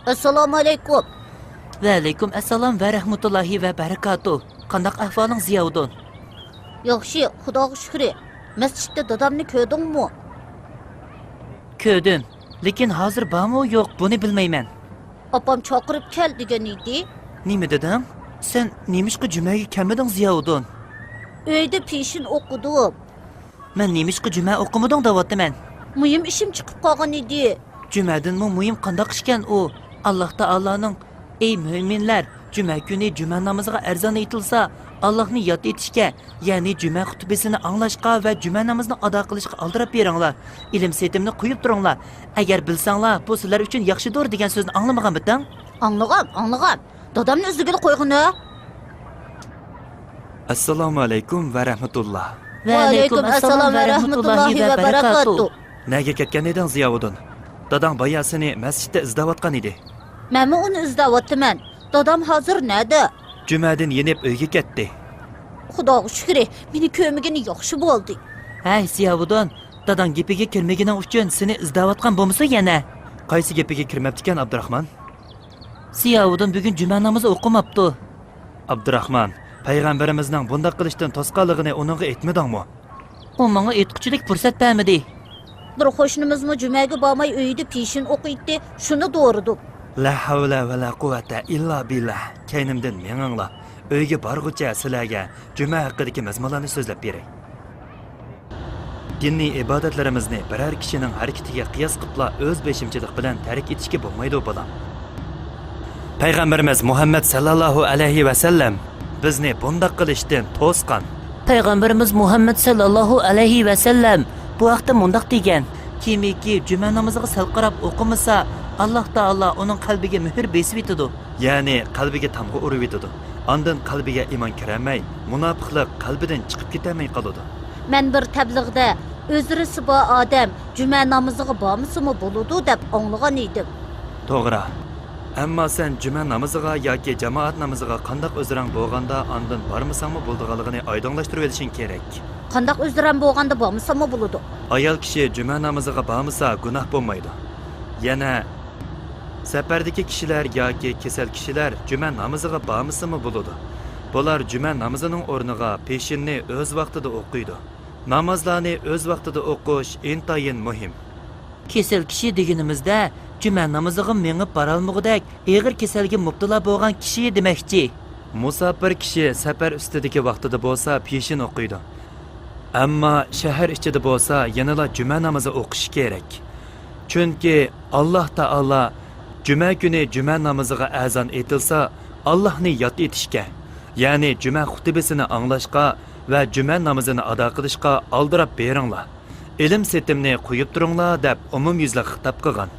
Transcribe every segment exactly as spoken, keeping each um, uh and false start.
ئەسسالامۇ ئەلەيكۇم. ۋەئەلەيكۇم ئەسسالام ۋە رەھمەتۇللاھى ۋە بەرىكاتۇھ. قانداق ئەھۋالىڭ زىياۋۇدۇن؟ ياخشى، خۇداغا شۈكرى. مەسچىتتە دادامنى كۆردۈڭمۇ؟ كۆردۈم. لېكىن ھازىر بارمۇ يوق، بۇنى بىلمەيمەن. ئاپام چاقىرىپ كەل دېگەن ئىدى. نېمە دېدىڭ؟ سەن نېمىشقا جۈمەگە كەلمىدىڭ زىياۋۇدۇن؟ ئۆيدە پېشىن ئوقۇدۇم. مەن نېمىشقا جۈمە ئوقۇمىدىڭ دەۋاتىمەن. مۇھىم ئىشىم چىقىپ قالغان ئىدى. جۈمەدىنمۇ مۇھىم قانداق ئىشكەن ئۇ؟ ئاللاھ تائالانىڭ، ئەي مۆمىنلەر، جۈمە كۈنى جۈمە نامىزىغا ئەزان ئېيتىلسا، ئاللاھنى ياد ئېتىشكە، يەنى جۈمە خۇتبىسىنى ئاڭلاشقا ۋە جۈمە نامىزىنى ئادا قىلىشقا ئالدىراپ بېرىڭلار. ئىلىم سېتىمنى قويۇپ تۇرۇڭلار. ئەگەر بىلسەڭلار، بۇ سىلەر ئۈچۈن ياخشىدۇر دېگەن سۆزنى ئاڭلىمىغانمىدىڭ؟ ئاڭلىغان، ئاڭلىغان. دادامنى ئىزدىگىلى قويغىنە. ئەسسالامۇ ئەلەيكۇم ۋە رەھمەتۇللا. ۋەئەلەيكۇم ئەسسالام ۋە رەھمەتۇللاھى ۋە بەرىكاتۇھ. نەگە كەتكەن ئىدىڭ زىياۋۇدۇن؟ داداڭ بايا سېنى مەسچىتتە ئىزدەۋاتقان ئىدى. مەنمۇ ئۇنى ئىزدەۋاتىمەن. دادام ھازىر نەدە؟ جۈمەدىن يېنىپ ئۆيگە كەتتى. خۇداغا شۈكرى، مېنى كۆرمىگىنى ياخشى بولدى. ھەي زىياۋۇدۇن، داداڭ گېپىگە كىرمىگىنىڭ ئۈچۈن سېنى ئىزدەۋاتقان بولمىسۇن يەنە؟ قايسى گېپىگە كىرمەپتىكەن ئابدۇراخمان؟ زىياۋۇدۇن بۈگۈن جۈمە نامىزى ئوقۇماپتۇ. ئابدۇراخمان، پەيغەمبىرىمىزنىڭ بۇنداق قىلىشتىن توسقانلىقىنى ئۇنىڭغا ئېيتمىدىڭمۇ؟ ئۇ ماڭا ئېيتقۇچىلىك پۇرسەت بەرمىدى. بىر قوشنىمىزمۇ جۈمەگە بارماي ئۆيىدە پېشىن ئوقۇيتتى، شۇنى دورىدۇم. لا ھەۋلە ۋە لا قۇۋۋەتە ئىللا بىللا. كەينىمدىن مېڭىڭلار. ئۆيگە بارغۇچە سىلەرگە جۈمە ھەققىدىكى مەزمۇنلارنى سۆزلەپ بېرەي. دىنىي ئىبادەتلىرىمىزنى بىرەر كىشىنىڭ ھەرىكىتىگە قىياس قىپلا ئۆز بېشىمچىلىق بىلەن تەرك ئېتىشكە بولمايدۇ، بالام. پەيغەمبىرىمىز مۇھەممەد سەللەللاھۇ ئەلەيھى ۋەسەللەم بىزنى بۇنداق قىلىشتىن توسقان. پەيغەمبىرىمىز مۇھەممەد سەللەللاھۇ ئەلەيھى ۋەسەللەم بۇ ھەقتە مۇنداق دېگەن: كىمكى جۈمە نامىزىغا سەل قاراپ ئوقۇمىسا، ئاللاھ تائالا ئۇنىڭ قەلبىگە مۆھۈر بېسىۋېتىدۇ. يەنى قەلبىگە تامغا ئۇرۇۋېتىدۇ. ئاندىن قەلبىگە ئىمان كىرەلمەي، مۇناپىقلىق قەلبىدىن چىقىپ كېتەلمەي قالىدۇ. مەن بىر تەبلىغدە ئۆزرىسى بار ئادەم جۈمە نامىزىغا بارمىسىمۇ بولىدۇ دەپ ئاڭلىغان ئىدىم. توغرا. ئەمما سەن جۈمە نامىزىغا ياكى جامائەت نامىزىغا قانداق ئۆزرەڭ بولغاندا ئاندىن بارمىساڭمۇ بولىدىغانلىقىنى ئايدىڭلاشتۇرۇۋېلىشىڭ كېرەك. قانداق ئۆزرەم بولغاندا بارمىساممۇ بولىدۇ؟ ئايال كىشى جۈمە نامىزىغا بارمىسا گۇناھ بولمايدۇ. يەنە سەپەردىكى كىشىلەر ياكى كېسەل كىشىلەر جۈمە نامىزىغا بارمىسىمۇ بولىدۇ. بۇلار جۈمە نامىزىنىڭ ئورنىغا پېشىننى ئۆز ۋاقتىدا ئوقۇيدۇ. نامازلارنى ئۆز ۋاقتىدا ئوقۇش ئىنتايىن مۇھىم. كېسەل كىشى دېگىنىمىزدە، جۈمە نامىزىغا مېڭىپ بارالمىغۇدەك ئېغىر كېسەلگە مۇپتىلا بولغان كىشى دېمەكچى. مۇساپىر كىشى سەپەر ئۈستىدىكى ۋاقتىدا بولسا پېشىن ئوقۇيدۇ. ئەمما شەھەر ئىچىدە بولسا يەنىلا جۈمە نامىزى ئوقۇشى كېرەك. چۈنكى ئاللاھ تائالا جۈمە كۈنى جۈمە نامىزىغا ئەزان ئېيتىلسا، ئاللاھنى ياد ئېتىشكە، يەنى جۈمە خۇتبىسىنى ئاڭلاشقا ۋە جۈمە نامىزىنى ئادا قىلىشقا ئالدىراپ بېرىڭلار. ئىلىم سېتىمنى قويۇپ تۇرۇڭلار دەپ ئومۇميۈزلۈك خىتاب قىلغان.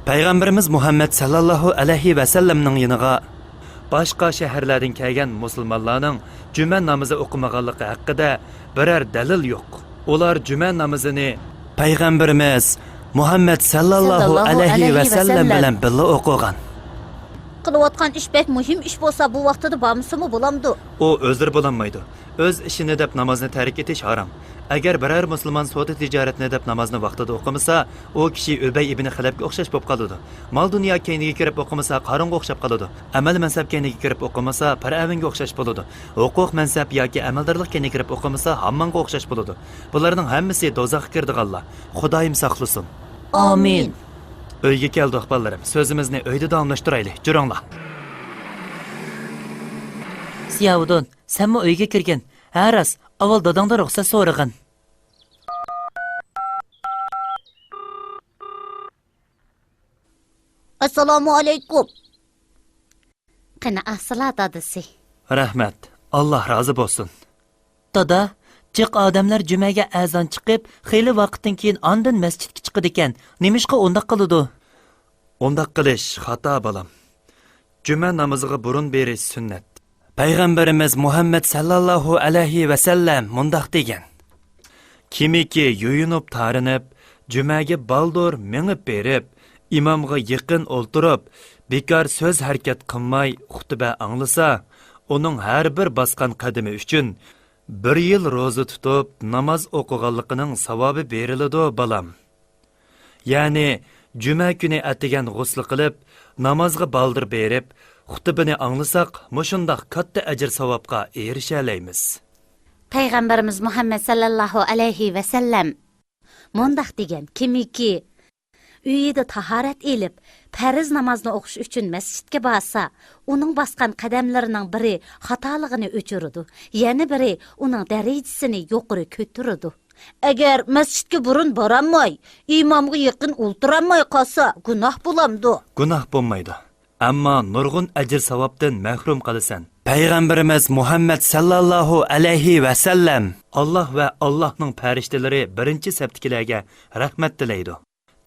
پەيغەمبىرىمىز مۇھەممەد سەللەللاھۇ ئەلەيھى ۋەسەللەمنىڭ يېنىغا باشقا شەھەرلەردىن كەلگەن مۇسۇلمانلارنىڭ جۈمە نامىزى ئوقۇمىغانلىقى ھەققىدە بىرەر دەلىل يوق. ئۇلار جۈمە نامىزىنى پەيغەمبىرىمىز مۇھەممەد سەللەللاھۇ ئەلەيھى ۋەسەللەم بىلەن بىللە ئوقۇغان. قىلىۋاتقان ئىش بەك مۇھىم ئىش بولسا، بۇ ۋاقتىدا بارمىسىمۇ بولامدۇ؟ ئۇ ئۆزرە بولالمايدۇ. ئۆز ئىشىنى دەپ نامازنى تەرك ئېتىش ھارام. ئەگەر بىرەر مۇسۇلمان سودا تىجارەتنى دەپ نامازنى ۋاقتىدا ئوقۇمىسا، ئۇ كىشى ئۈبەي ئىبنى خەلەپكە ئوخشاش بولۇپ قالىدۇ. مال دۇنيا كەينىگە كىرىپ ئوقۇمىسا، قارۇنغا ئوخشاپ قالىدۇ. ئەمەل مەنسەپ كەينىگە كىرىپ ئوقۇمىسا، پىرئەۋنگە ئوخشاش بولىدۇ. ھوقۇق مەنسەپ ياكى ئەمەلدارلىق كەينىگە كىرىپ ئوقۇمىسا، ھاممانغا ئوخشاش بولىدۇ. بۇلارنىڭ ھەممىسى دوزاخقا كىرىدىغانلار. خۇدايىم ساقلىسۇن. ئامىن. ئۆيگە كەلدۇق، بالىلىرىم. سۆزىمىزنى ئۆيدە داۋاملاشتۇرايلى. جۈرۈڭلار. زىياۋۇدۇن، سەنمۇ ئۆيگە كىرگىن. ھە، راست، ئاۋۋال داداڭدىن رۇخسەت سورىغىن. ئەسسالامۇ ئەلەيكۇم. قېنى، ئاسسىلا دادىسى. رەھمەت، ئاللاھ رازى بولسۇن. دادا، جىق ئادەملەر جۈمەگە ئەزان چىقىپ، خېلى ۋاقىتتىن كېيىن ئاندىن مەسچىتكە چىقىدىكەن. نېمىشقا ئۇنداق قىلىدۇ؟ ئۇنداق قىلىش خاتا، بالام. جۈمە نامىزىغا بۇرۇن بېرىش سۈننەت. پەيغەمبىرىمىز مۇھەممەد سەللەللاھۇ ئەلەيھى ۋەسەللەم مۇنداق دېگەن: كىمكى يۇيۇنۇپ تارىنىپ، جۈمەگە بالدۇر مېڭىپ بېرىپ، ئىمامغا يېقىن ئولتۇرۇپ، بىكار سۆز ھەرىكەت قىلماي خۇتبە ئاڭلىسا، ئۇنىڭ ھەر بىر باسقان قەدىمى ئۈچۈن بىر يىل روزا تۇتۇپ، ناماز ئوقۇغانلىقىنىڭ ساۋابى بېرىلىدۇ، بالام. يەنى، جۈمە كۈنى ئەتىگەن غۇسلى قىلىپ، نامازغا بالدۇر بېرىپ، خۇتبىنى ئاڭلىساق، مۇشۇنداق كاتتا ئەجىر-ساۋابقا ئېرىشەلەيمىز. پەيغەمبىرىمىز مۇھەممەد سەللەللاھۇ ئەلەيھى ۋەسەللەم مۇنداق دېگەن: كىمكى ئۆيىدە تاھارەت ئېلىپ، پەرز نامازنى ئوقۇش ئۈچۈن مەسچىتكە بارسا، ئۇنىڭ باسقان قەدەملىرىنىڭ بىرى خاتالىقىنى ئۆچۈرىدۇ، يەنە بىرى ئۇنىڭ دەرىجىسىنى يۇقىرى كۆتۈرىدۇ. ئەگەر مەسچىتكە بۇرۇن بارالماي، ئىمامغا يېقىن ئولتۇرالماي قالسا، گۇناھ بولامدۇ؟ گۇناھ بولمايدۇ. ئەمما نۇرغۇن ئەجىر-ساۋابتىن مەھرۇم قالىسەن. پەيغەمبىرىمىز مۇھەممەد سەللەللاھۇ ئەلەيھى ۋەسەللەم، «ئاللاھ ۋە ئاللاھنىڭ پەرىشتىلىرى بىرىنچى سەپتىكىلەرگە رەھمەت تىلەيدۇ»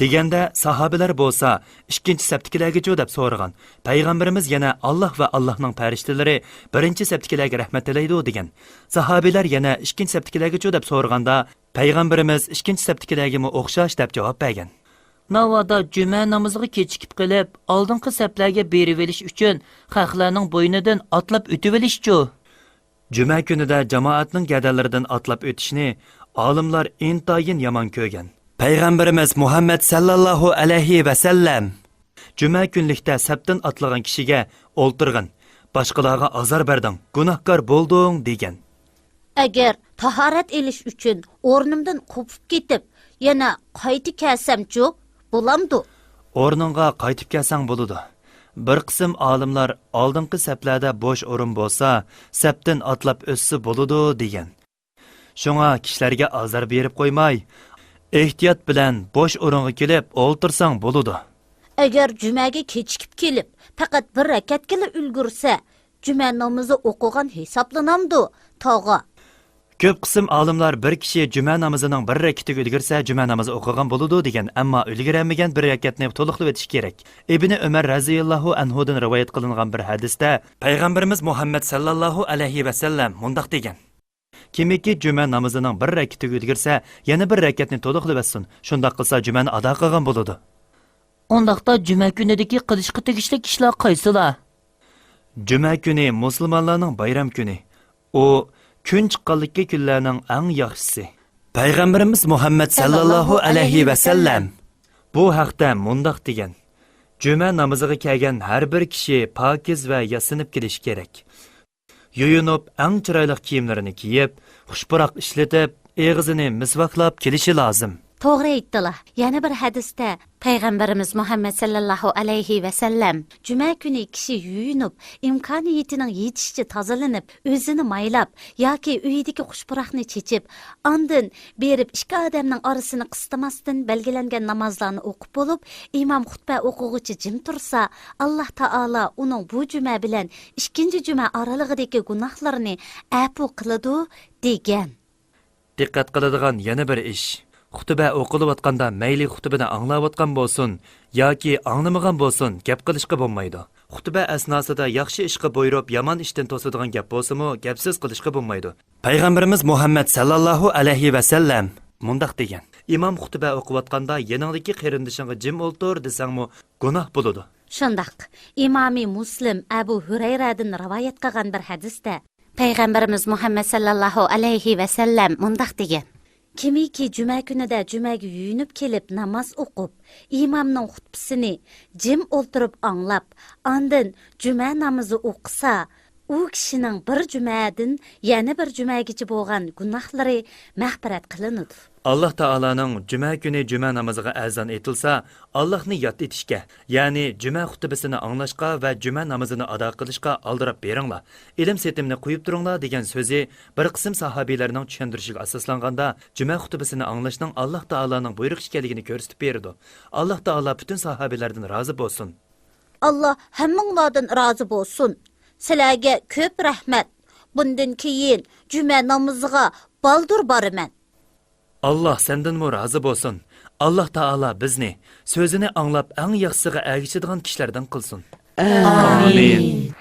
دېگەندە، ساھابىلەر بولسا، «ئىككىنچى سەپتىكىلەرگىچۇ؟» دەپ سورىغان. پەيغەمبىرىمىز يەنە، «ئاللاھ ۋە ئاللاھنىڭ پەرىشتىلىرى بىرىنچى سەپتىكىلەرگە رەھمەت تىلەيدۇ» دېگەن. ساھابىلەر يەنە، «ئىككىنچى سەپتىكىلەرگىچۇ؟» دەپ سورىغاندا، پەيغەمبىرىمىز، «ئىككىنچى سەپتىكىلەرگىمۇ ئوخشاش» دەپ جاۋاب بەرگەن. ناۋادا جۈمە نامىزىغا كېچىكىپ قېلىپ، ئالدىنقى سەپلەرگە بېرىۋېلىش ئۈچۈن خەقلەرنىڭ بوينىدىن ئاتلاپ ئۆتۈۋېلىشچۇ؟ جۈمە كۈنىدە جامائەتنىڭ گەدەنلىرىدىن ئاتلاپ ئۆتۈشنى ئالىملار ئىنتايىن يامان كۆرگەن. پەيغەمبىرىمىز مۇھەممەد سەللەللاھۇ ئەلەيھى ۋەسەللەم، «جۈمە كۈنلۈكتە سەپتىن ئاتلىغان كىشىگە، ئولتۇرغىن، باشقىلارغا ئازار بەردىڭ، گۇناھكار بولدۇڭ» دېگەن. ئەگەر تاھارەت ئېلىش ئۈچۈن ئورنۇمدىن قوپۇپ كېتىپ، يەنە قايتا كەلسەمچۇ، بولامدۇ؟ ئورنۇڭغا قايتىپ كەلسەڭ بولىدۇ. بىر قىسىم ئالىملار، «ئالدىنقى سەپلەردە بوش ئورۇن بولسا، سەپتىن ئاتلاپ ئۆتسە بولىدۇ» دېگەن. شۇڭا كىشىلەرگە ئازار بېرىپ قويماي، ئېھتىيات بىلەن بوش ئورۇنغا كېلىپ ئولتۇرساڭ بولىدۇ. ئەگەر جۈمەگە كېچىكىپ كېلىپ، پەقەت بىر رەكەتكىلا ئۈلگۈرسە، جۈمە نامىزى ئوقۇغان ھېسابلىنامدۇ، تاغا؟ كۆپ قىسىم ئالىملار، «بىر كىشى جۈمە نامىزىنىڭ بىر رەكىتىگە ئۈلگۈرسە، جۈمە نامىزى ئوقۇغان بولىدۇ» دېگەن، ئەمما ئۈلگۈرەلمىگەن بىر رەكەتنى تولۇقلىۋېتىشى كېرەك. ئىبنى ئۆمەر رەزىياللاھۇ ئەنھۇدىن رىۋايەت قىلىنغان بىر ھەدىستە پەيغەمبىرىمىز مۇھەممەد سەللەللاھۇ ئەلەيھى ۋەسەللەم مۇنداق دېگەن: «كىمكى جۈمە نامىزىنىڭ بىر رەكىتىگە ئۈلگۈرسە، يەنە بىر رەكەتنى تولۇقلىۋەتسۇن، شۇنداق قىلسا جۈمەنى ئادا قىلغان بولىدۇ.» ئۇنداقتا جۈمە كۈنىدىكى قىلىشقا تېگىشلىك ئىشلار قايسىلار؟ جۈمە كۈنى مۇسۇلمانلارنىڭ بايرام كۈنى. ئۇ كۈن چىققانلىكى كۈنلەرنىڭ ئەڭ ياخشىسى. پەيغەمبىرىمىز مۇھەممەد سەللەللاھۇ ئەلەيھى ۋەسەللەم بۇ ھەقتە مۇنداق دېگەن: «جۈمە نامىزىغا كەلگەن ھەر بىر كىشى پاكىز ۋە ياسىنىپ كېلىشى كېرەك. يۇيۇنۇپ، ئەڭ چىرايلىق كىيىملىرىنى كىيىپ، خۇش پۇراق ئىشلىتىپ، ئېغىزىنى مىسۋاكلاپ كېلىشى لازىم.» توغرا ئېيتتىلا. يەنە بىر ھەدىستە پەيغەمبىرىمىز مۇھەممەد سەللەللاھۇ ئەلەيھى ۋەسەللەم، «جۈمە كۈنى كىشى يۇيۇنۇپ، ئىمكانىيىتىنىڭ يېتىشىچە تازىلىنىپ، ئۆزىنى مايلاپ ياكى ئۆيىدىكى خۇش پۇراقنى چېچىپ، ئاندىن بېرىپ ئىككى ئادەمنىڭ ئارىسىنى قىستىماستىن بەلگىلەنگەن نامازلارنى ئوقۇپ بولۇپ، ئىمام خۇتبە ئوقۇغۇچە جىم تۇرسا، ئاللاھ تائالا ئۇنىڭ بۇ جۈمە بىلەن ئىككىنچى جۈمە ئارىلىقىدىكى گۇناھلىرىنى ئەپۇ قىلىدۇ» دېگەن. دىققەت قىلىدىغان يەنە بىر ئىش، خۇتبە ئوقۇلۇۋاتقاندا مەيلى خۇتبىنى ئاڭلاۋاتقان بولسۇن ياكى ئاڭلىمىغان بولسۇن، گەپ قىلىشقا بولمايدۇ. خۇتبە ئەسناسىدا ياخشى ئىشقا بۇيرۇپ، يامان ئىشتىن توسىدىغان گەپ بولسىمۇ، گەپسىز قىلىشقا بولمايدۇ. پەيغەمبىرىمىز مۇھەممەد سەللەللاھۇ ئەلەيھى ۋەسەللەم مۇنداق دېگەن: «ئىمام خۇتبە ئوقۇۋاتقاندا يېنىڭدىكى قېرىندىشىڭغا جىم ئولتۇر دېسەڭمۇ گۇناھ بولىدۇ.» شۇنداق، ئىمامى مۇسلىم ئەبۇ ھۈرەيرەدىن رىۋايەت قىلغان بىر ھەدىستە پەيغەمبىرىمىز مۇھەممەد سەللەللاھۇ ئەلەيھى ۋەسەللەم مۇنداق دېگەن: «كىمكى جۈمە كۈنىدە جۈمەگە يۇيۇنۇپ كېلىپ ناماز ئوقۇپ، ئىمامنىڭ خۇتبىسىنى جىم ئولتۇرۇپ ئاڭلاپ، ئاندىن جۈمە نامىزى ئوقۇسا، ئۇ كىشىنىڭ بىر جۈمەدىن يەنە بىر جۈمەگىچە بولغان گۇناھلىرى مەغپىرەت قىلىنىدۇ.» ئاللاھ تائالانىڭ جۈمە كۈنى جۈمە نامىزىغا ئەزان ئېيتىلسا، ئاللاھنى ياد ئېتىشكە، يەنى جۈمە خۇتبىسىنى ئاڭلاشقا ۋە جۈمە نامىزىنى ئادا قىلىشقا ئالدىراپ بېرىڭلار، ئىلىم-سېتىمنى قويۇپ تۇرۇڭلار دېگەن سۆزى بىر قىسىم ساھابىيلەرنىڭ چۈشەندۈرۈشىگە ئاساسلانغاندا، جۈمە خۇتبىسىنى ئاڭلاشنىڭ ئاللاھ تائالانىڭ بۇيرۇق ئىكەنلىكىنى كۆرسىتىپ بېرىدۇ. ئاللاھ تائالا پۈتۈن ساھابىيلەردىن رازى بولسۇن. ئاللاھ ھەممىڭلاردىن رازى بولسۇن. سىلەرگە كۆپ رەھمەت. بۇندىن كېيىن جۈمە نامىزىغا بالدۇر بارىمەن. ئاللاھ سەندىنمۇ رازى بولسۇن. ئاللاھ تائالا بىزنى سۆزىنى ئاڭلاپ ئەڭ ياخشىسىغا ئەگىشىدىغان كىشىلەردىن قىلسۇن. ئامىن.